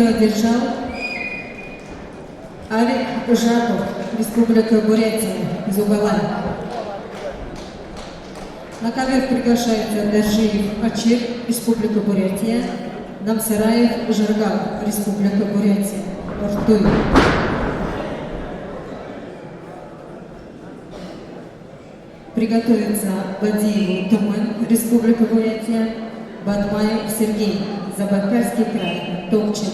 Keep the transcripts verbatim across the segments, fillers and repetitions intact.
одержал Алик Жаков, Республика Бурятия, Зугабай. На ковёр приглашается Доржиев Очир, Республика Бурятия, Намсараев Жаргал, Республика Бурятия, ртуть. Приготовиться Бадиеву Тумэн, Республика Бурятия, Батмаев Сергей, Забайкальский край, Токчино.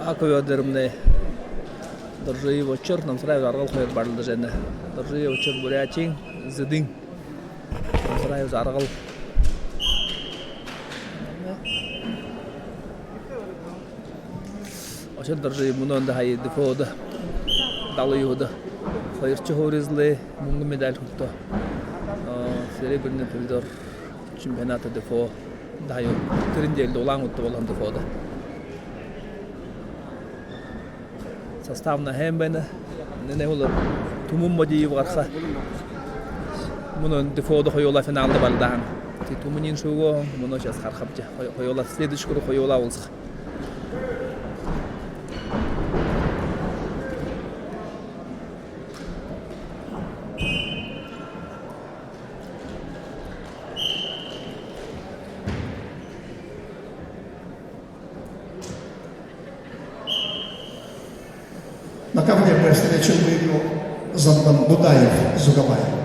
А ковёр дээрэмнай Доржиев Очир, Намсараев Жаргал хоёр барилдажа байна. Доржиев Очир Бурятиин, Зэдын. Намсараев Жаргал. Очир Доржиев мүнөө ондо һая дефодо, далан юһэдэ хоёрдохи һуури эзэлээ, мүнгэн медаль хүртөө. Э, серебряный призёр чемпионата дефо. Һая, тэрэ неделидэ Улаан-Үдэдэ болоһон дефодо. Составнай һайн байна. Энэнэй һүүлээр Түмэн Бодиев гараха. Мүнөө дефодо хоюулаа финалда барилдаа һэн. Тиигээд Түмэниинь шүүгөө, мүнөө сейчас харахабди. Хо-, хоюулаа, следующий круг хоюулаа уулзаха. На ковре быстрее, чем выиграл Зандан Будаев, Зугабай.